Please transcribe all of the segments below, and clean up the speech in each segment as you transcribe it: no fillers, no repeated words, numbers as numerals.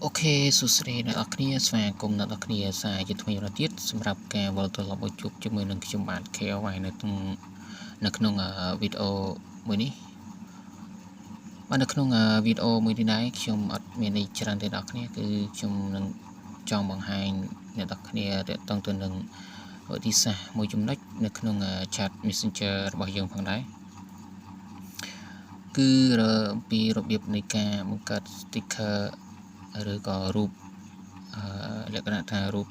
OK សួស្តីអ្នកនរគ្នាស្វាគមន៍អ្នកនរគ្នាសារជាថ្មីម្ដងទៀតសម្រាប់ការវិលត្រឡប់មកជួបជាមួយនឹងខ្ញុំបាទ KOY នៅក្នុងវីដេអូមួយនេះបាទនៅក្នុងវីដេអូមួយនេះដែរខ្ញុំអត់មានអីច្រើនទេអ្នកនរគ្នាគឺខ្ញុំនឹងចង់បង្ហាញអ្នកនរគ្នាទាក់ទងទៅនឹងវិធីសាស្ត្រមួយចំណុចនៅក្នុង chat Messenger របស់យើងផងដែរគឺពីរបៀបនៃការបង្កើត sticker ឬក៏រូបលក្ខណៈថារូប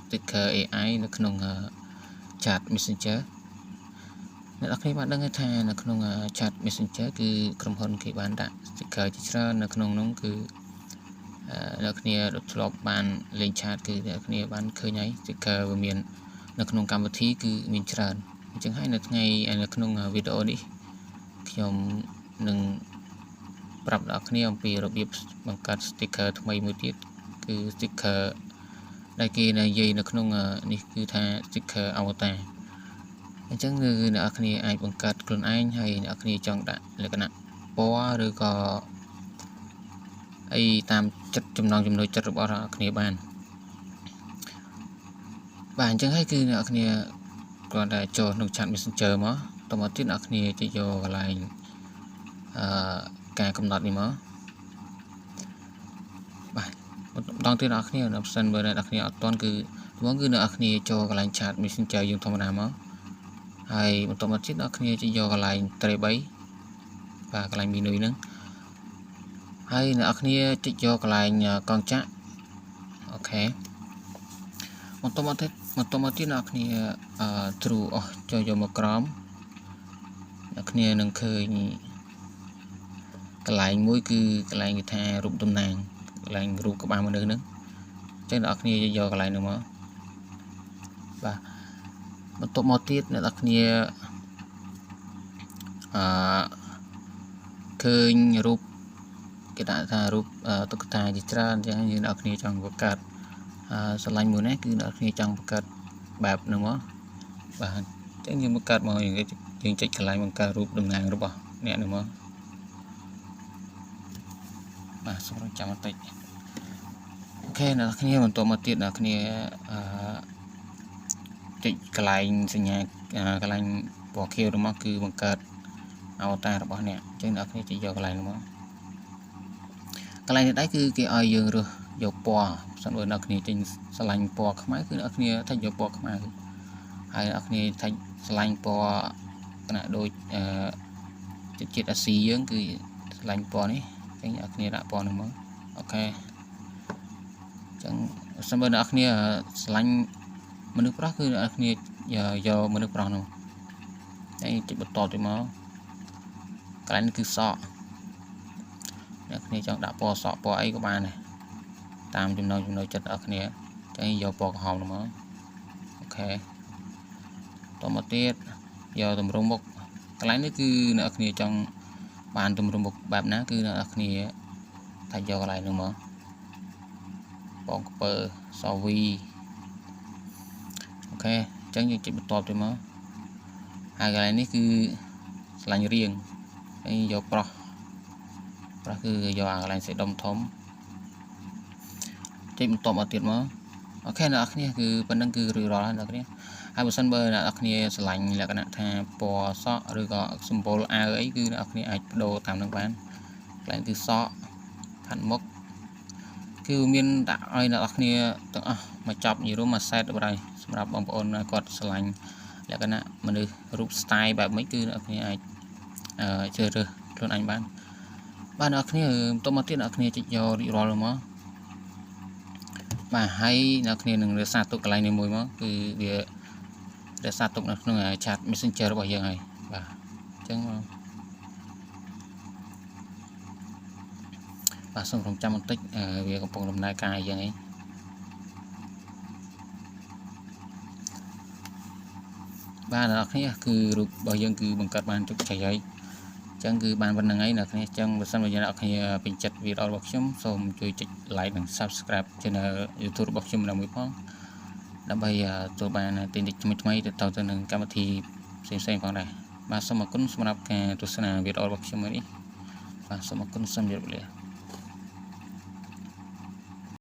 sticker AI នៅក្នុង chat Messenger អ្នកនរគ្នាបានដឹងថានៅក្នុង chat Messenger គឺក្រុមហ៊ុនគេបានដាក់ sticker ជាច្រើននៅក្នុងនោះគឺអ្នកគ្នាធ្លាប់បានលេង chat គឺអ្នកគ្នាបានឃើញហើយ sticker វាមាននៅក្នុងកម្មវិធីគឺមានច្រើនអញ្ចឹងហើយនៅថ្ងៃនៅក្នុងវីដេអូនេះខ្ញុំនឹងប្រាប់ដល់គ្នាអំពីរបៀបបង្កើត sticker ថ្មីមួយទៀតគឺ sticker ដែលគេនិយាយនៅក្នុងនេះគឺថា sticker avatar អញ្ចឹងគឺអ្នកនរគ្នាអាចបង្កើតខ្លួនឯងហើយអ្នកនរគ្នាចង់ដាក់លក្ខណៈពណ៌ឬក៏អីតាមចិត្តចំណងចំណូលចិត្តរបស់អ្នកគ្នាបានបាទអញ្ចឹងហើយគឺអ្នកនរគ្នាគ្រាន់តែចូលក្នុង chat Messenger មកតមកទៀតអ្នកគ្នាចុចយកកន្លែងអឺការកំណត់នេះមកបាទម្ដងទៀតអ្នកគ្នានៅផ្សិនបើអ្នកគ្នាអត់ទាន់គឺត្មងគឺអ្នកគ្នាចូលកន្លែង chat Messenger យើងធម្មតាមកហើយបន្តមកទៀតអ្នកគ្នាចុចយកកន្លែង tray 3បាទកន្លែង menu ហ្នឹងហើយអ្នកគ្នាចុចយកកន្លែងកងចាក់ OK បន្តមកទៀតអ្នកគ្នាអឺ true អស់ចូលយកមកក្រោមអ្នកគ្នានឹងឃើញកន្លែងមួយគឺកន្លែងគេថារូបតំណាងកន្លែងរូបក្បាលមនុស្សហ្នឹងអញ្ចឹងអ្នកគ្នាយកកន្លែងហ្នឹងមកបាទបន្ទាប់មកទៀតអ្នកនរគ្នាអឺឃើញរូបគេដាក់ថារូបតុក្កតាជាច្រើនអញ្ចឹងយើងអ្នកគ្នាចង់បង្កើតអឺស្រឡាញ់មួយនេះគឺអ្នកគ្នាចង់បង្កើតបែបហ្នឹងមកបាទអញ្ចឹងយើងបង្កើតមកយើងចុចកន្លែងបង្កើតរូបតំណាងរបស់អ្នកហ្នឹងមកបាទសូមរងចាំបន្តិច OK អ្នកគ្នាបន្តមកទៀតអ្នកគ្នាអឺចុចកន្លែងសញ្ញាកន្លែងពណ៌ខៀវរបស់គឺបង្កើតអវតាររបស់អ្នកអញ្ចឹងអ្នកគ្នាចុចយកកន្លែងនោះមកកន្លែងនេះដែរគឺគេឲ្យយើងរើសយកពណ៌សិនបើអ្នកគ្នាចេញស្រឡាញ់ពណ៌ខ្មៅគឺអ្នកគ្នាថាយកពណ៌ខ្មៅហើយអ្នកគ្នាថាស្រឡាញ់ពណ៌គណៈដូចអឺជាតិអាស៊ីយើងគឺស្រឡាញ់ពណ៌នេះអញ្ចឹងអ្នកគ្នាដាក់ពណ៌នោះមក OK អញ្ចឹងសិនបើអ្នកគ្នាស្រឡាញ់មនុស្សប្រុសគឺអ្នកគ្នាយកមនុស្សប្រុសនោះហើយចុចបន្តទៅមកកន្លែងនេះគឺសក់អ្នកគ្នាចង់ដាក់ពណ៌សក់ពណ៌អីក៏បានដែរតាមចំណងចំណូលចិត្តអ្នកគ្នាចឹងយកពណ៌ក្រហមនោះមក OK តមកទៀតយកទម្រង់មុខកន្លែងនេះគឺអ្នកគ្នាចង់បានទម្រង់មុខបែបណាគឺអ្នកគ្នាថាយកកន្លែងនោះមកបងក្ពើសវី OK អញ្ចឹងយើងចុចបន្ទាប់ទៅមកហើយកន្លែងនេះគឺស្រឡាញ់រៀងហើយយកប្រុសប្រុសគឺយកអាកន្លែងសាច់ដុំធំចុចបន្ទាប់មកទៀតមក OK អ្នកនរគ្នាគឺប៉ុណ្្នឹងគឺរួចរាល់ហើយអ្នកនរគ្នាហើយបើសិនបើអ្នកនរគ្នាស្រឡាញ់លក្ខណៈថាពណ៌សក់ឬក៏សម្បុរអាវអីគឺអ្នកនរគ្នាអាចបដូរតាមនឹងបានកន្លែងគឺសក់ផាត់មុខគឺមានដាក់ឲ្យអ្នកនរគ្នាទាំងអស់មកចប់និយាយរួមមួយ set បាត់ហើយសម្រាប់បងប្អូនគាត់ស្រឡាញ់លក្ខណៈមនុស្សរូប style បែបម៉េចគឺអ្នកគ្នាអាចជ្រើសរើសខ្លួនឯងបានបាទអ្នកគ្នាបន្តមកទៀតអ្នកគ្នាចុចយករួចរាល់មកបាទហើយអ្នកគ្នានឹងរក្សាទុកកន្លែងនេះមួយមកគឺវារក្សាទុកនៅក្នុង chat Messenger របស់យើងហើយបាទអញ្ចឹងបាទសូមរងចាំបន្តិចវាកំពុងដំណើរការយ៉ាងឯងបាទអ្នកនរគ្នាគឺរូបរបស់យើងគឺបង្កើតបានជោគជ័យហើយអញ្ចឹងគឺបានប៉ុណ្្នឹងហើយអ្នកគ្នាអញ្ចឹងបើសិនបើអ្នកគ្នាពេញចិត្តវីដេអូរបស់ខ្ញុំសូមជួយចុច like និង Subscribe Channel YouTube របស់ខ្ញុំដើម្បីផងដើម្បីទទួលបានទិន្នន័យថ្មីៗទៅទៅនឹងកម្មវិធីផ្សេងៗផងដែរបាទសូមអរគុណសម្រាប់ការទស្សនាវីដេអូរបស់ខ្ញុំនេះបាទសូមអរគុណសូមជម្រាបលា។